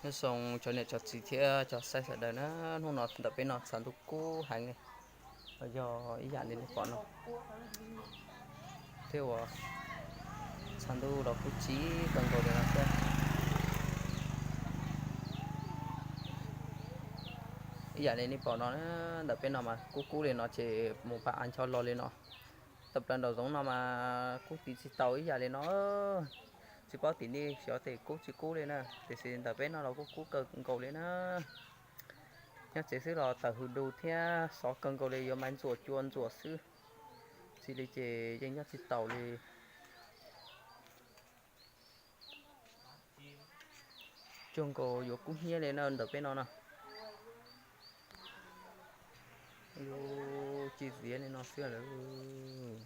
Nyob zoo cov niam cov txiv thiab cov saib sawv daws na, hnub no ntawm peb no tshav ntuj kub heev li, yog ib yam li nej pom no, thiab uas tshav ntuj los kuj tsim kawg nkaus li no thiab. Ib yam li nej pom no, ntawm peb no mas kub kub li no ces mus pab av ncho los li no. Tawm plaws nraum zoov no mas kub tiv tsis tau ib yam li no. Tsis paub tim nej xyov tes kub tsis kub li na, tiam sis ntawm peb no los kuj kub kawg nkaus li na. Nyob tsev xwb los tawm hws du thiab xov kawg nkaus li, yuav maiv ntxuam cua ntxuam xwb. Tsis li ces yeej nyob tsis taus li. Cuag nkaus yuav kub hnyiab li na ntawm peb no na. Yuav ci ziav li no xwb lawm.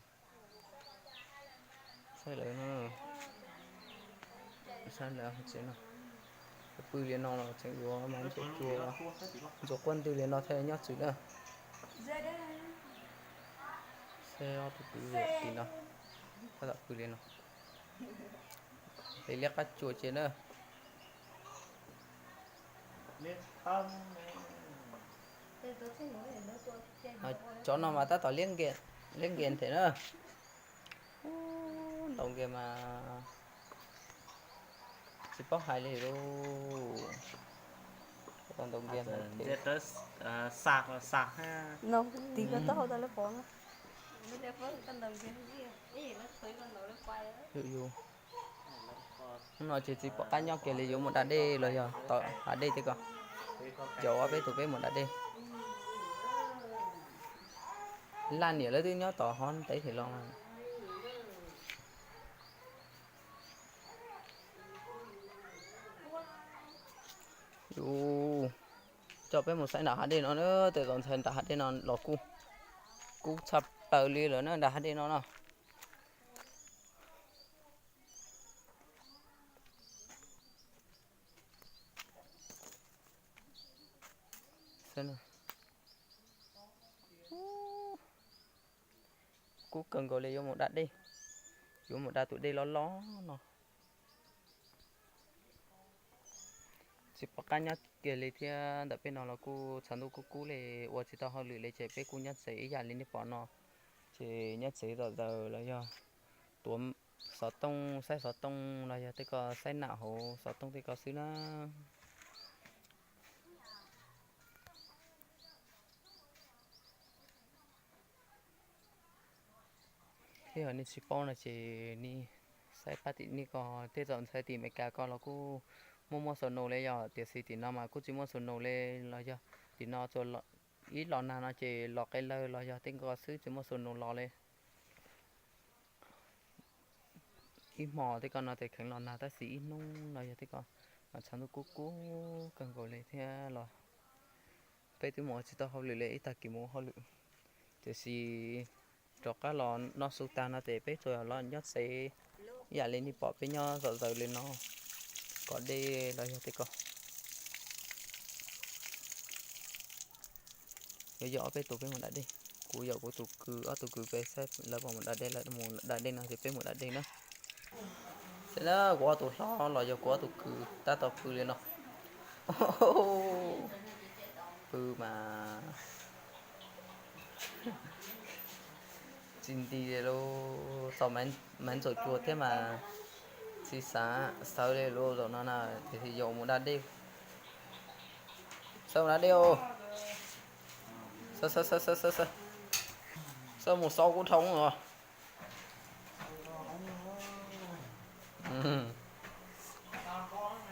Saib lawv no, saib lawv tsev no, pw li no los tseem yuav mas ntxuav cua, ntxuav quaj ntwg li no thiaj nyob txwm na. Saib ob tug kwv tim no, tab tom pw li no, hliv liab qab tsuas ces na. Cov no mas tab tom liab nkees them na. Ntaus nkees mas tsis paub hais li lauj. Tab tom ntaus nkees mas yus yus. Hnub no ces tsis pom qab nyob kiag li, yuav mus da dej los yog tom hav dej tej ko. Caum ob peb tus peb mus da dej. Laj niam lawv twb nyob tom hov ntev thiab los. Yus coj peb mus saib nram hav dej no na, tej zaum ntxhais nram hav dej no los kuj, kuj tshaj plaws li lawm na nram hav dej no no. Kub kawg nkaus li, yuav mus da dej, yuav mus da tus dej loj loj no. Tsis pom qab nyob kiag li thiab, ntawm peb no los kuj tshav ntuj kub kub li, ua tsis tau hauj lwm li ces peb kuj nyob tsev ib yam li nej pom no. Ces nyob tsev zom zaws los yog tuav xov tooj, saib xov tooj los yog tej ko saib nam hauv xov tooj tej ko xwb na. Thiab yog nej tsis paub no ces nej saib pab tim nej ko, tej zaum ntxhais tim Amelikas ko los kuj muaj muaj xaus nus li yog, tiam sis tim no mas kuj tsis muaj xaus nus li los yog tim no tsuas ib los nag no ces los qe lawg los yog tej ko xwb, tsis muaj xaus nus los li. Ib hmo tej ko no ces kheev los nag tab sis ib hnub no yog tej ko mas tshav ntuj kub kub kawg nkaus li thiab los peb twb mus ua tsis tau hauj lwm li, ib tag kis mus ua hauj lwm. Tiam sis rov qab los noj su tag no ces peb tsuas los nyob tsev ib yam li nej pom peb nyob zom zaws li no, kom dej los yog tej ko. Yuav yog ob peb tus peb mus da dej, kuv yog kuv tus kwv, ob tug kwv peb saib lawv puas mus da dej, lawv mus da dej no ces peb mus da dej na. Ces na kuv ob tus hlob los yog kuv ob tus kwv tab tom pw li no. Pw mas tsis nti li lauj, txog maiv ntxuav cua thiab mas tsis xav sawv li lauj zaum no na, tiam sis yuav mus da dej. Sawv mus da dej os. Sawv, sawv, sawv, sawv, sawv, sawv mus xauj kuv dhau os.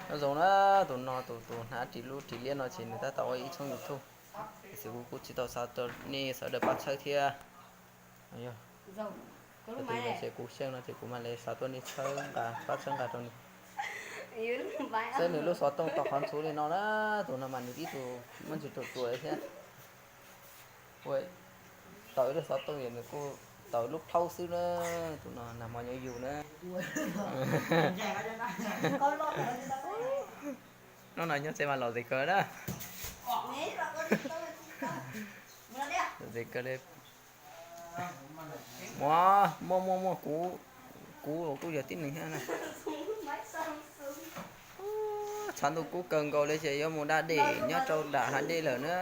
Nyob zoo na, tus no tus tus hnav ris lub ris liab no ces nws tab tom ua ib tshooj YouTube, tiam sis kuv kuj tsis tau xa rau nej sawv daws pab txhawb thiab. Yog tus no ces kuv xyeej no ces kuv mam li xa tuaj nej txhawb nqa, pab txhawb nqa rau nws. Saib nws lub xov tooj tau qhov ntxhuv li no na, tus no mas nws ib tug muaj ntsis ruam ruam thiab. Ua tau ib lub xov tooj yog nws kuj tau lub plaub xwb na, tus no nag hmo nyob yug na. Hnub no nyob tsev mas lom zem kawg na. Lom zem kawg li. Muaj, muaj, muaj, muaj, kuv, kuv kuj yog tib neeg thiab na. Tshav ntuj kub kawg nkaus li ces yuav mus da dej nyob rau nram hav dej lawm na,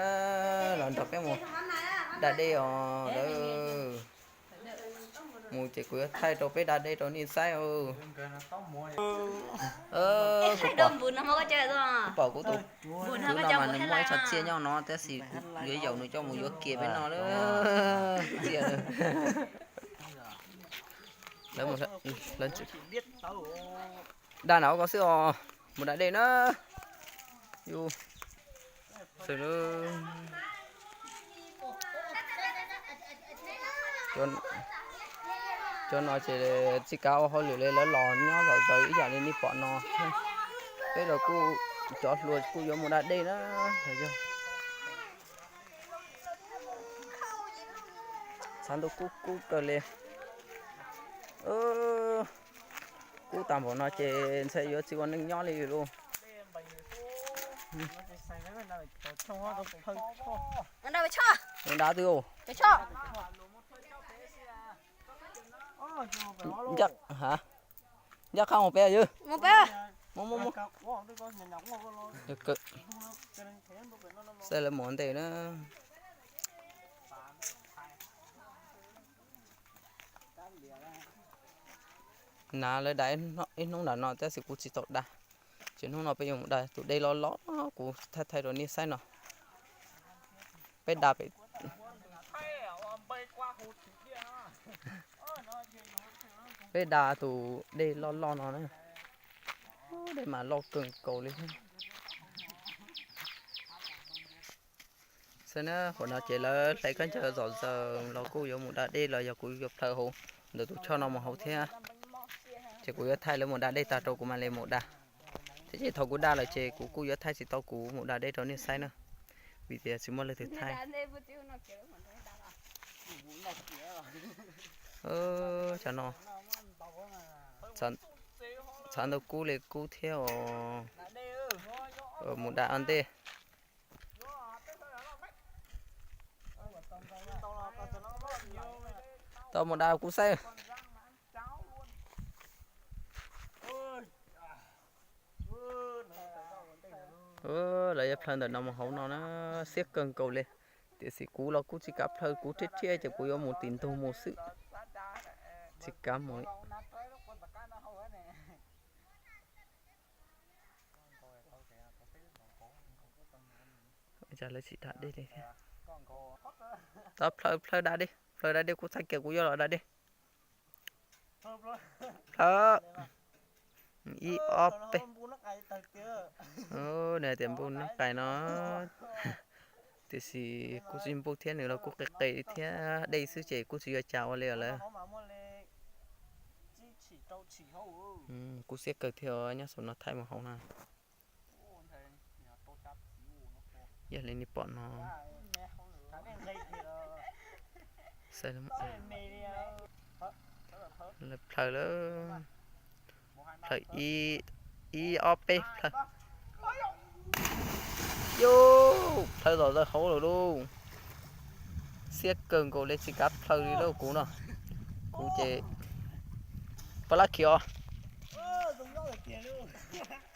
los nrog peb mus da dej os lawm. Mus ces kuv yuav thaij rau peb da dej rau nej saib. Kuv pom kuv tus tub no mas nws muaj ib txoj txiaj nyob no tab sis kuv yuav yaum nws coj mus yuav kiag peb noj lawm. Txiaj, da na, ua koj xwb os, mus da dej na. Yus, cov no ces tsis kav ua hauj lwm li, lawv los nyob zom zaws ib yam li nej pom no. Peb los kuj cov hluas kuj yuav mus da dej na. Tshav ntuj kub kub kawg li. Kub tag npaum no ces ntshe yuav tsis ua neej nyob li lauj. Mus da twg? Ncaj qha mus peb yog? Saib lawv mus ua ntej na. Na, lawv da ib hnub nram no tab sis kuv tsis tau da. Ces hnub no peb yuav mus da tus dej loj loj kuv thaij thaij rau nej saib no. Peb da pem, peb da tus dej loj loj no na. Dej mas loj kawg nkaus li. Xwb na, qhov no ces lawv hlais khaub ncaws zom zaws los kuj yuav mus da dej los yog kuv yuav plhaw hauv ntawm tus choj no mus hauv thiab. Ces kuv yuav thaij lawv mus da dej tag rau kuv mam li mus da. Thiab ces thaum kuv da lawm ces kuv kuj yuav thaij tsis tau kuv mus da dej rau nej saib na, vim tias tsis muaj leej twg thaij. Cov no, tshav ntuj kub li kub thiab os. Mus da ua ntej. Tau mus da kuv saib. Lawv yuav plhaw ntawm no mus hauv no na, siab kawg nkaus li. Tiam sis kuv los kuj tsis kav plhaw, kuv thiab thiab ces kuv yuav mus tim ntug mus xwb, tsis kav mus. Lawv tsis da dej li thiab. Tau plhaw, plhaw da dej, plhaw da dej, kuv txhais kiag kuv yuav los da dej. Plhaw, ib ob peb. Nws hais tias npuj nab qais no, tiam sis kuj tsis npuj thiab, nws los kuj qis qis thiab, dej xwb ces kuj tsis yuav cas ua li os lawm. Kuj siab kawg thiab nyob saum no thaij mus hauv na. Yog li nej pom no, plhaw lawm, plhaw ib ob peb plhaw. Yus, plhaw zom zaws hauv lawm lauj. Siab kawg nkaus li tsis kav plhaw li lauj kuv no. Kuv ces pab lab khiv os.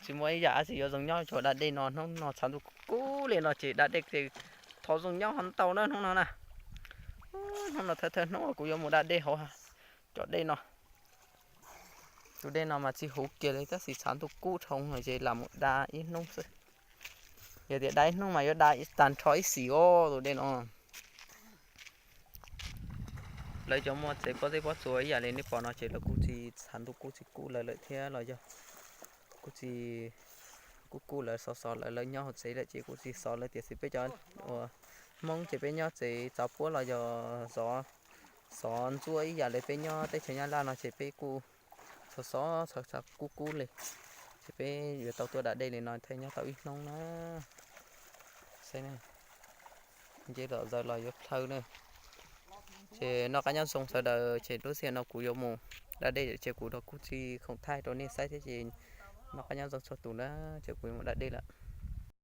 Tsis muaj ib yam dab tsi yuav zoo nyob cov da dej no, hnub no tshav ntuj kub li no ces da dej ces thov zoo nyob ho ntau na hnub no na. Hnub no thawj thawj hnub kuv yuav mus da dej hauv cov dej no. Tus dej no mas tsis huv kiag li tab sis tshav ntuj kub dhau ces lam mus da ib hnub xwb. Yog tias da ib hnub mas yuav da tag nrho ib xis os tus dej no. Lawv cov muaj tsev pob zeb pob tsuas ib yam li nej pom no ces lawv kuj tsis, tshav ntuj kuj tsis kub lawv lawm thiab los yog kuj tsis, kuj kub lawv, xov xov lawv, lawv nyob hauv tsev lawm ces kuj tsis xov lawv. Tiam sis peb cov uas Hmoob ces peb nyob tsev txawv puab los yog xov, xov ntsuab ib yam li peb nyob teb chaws Nyab Laj no ces peb kuj xov xov, tshav kub kub li. Ces peb yuav tau tuaj da dej li no thiaj nyob tau ib hnub na. Saib na, nce zom zaws los yuav plhaw na. Ces noj qab nyob zoo sawv daws, ces lub sij hawm no kuv yuav mus da dej ces kuv los kuj tsis khoom thaij rau nej saib thiab ces noj qab nyob zoo txhua tus na, ces kuv yuav mus da dej lawm.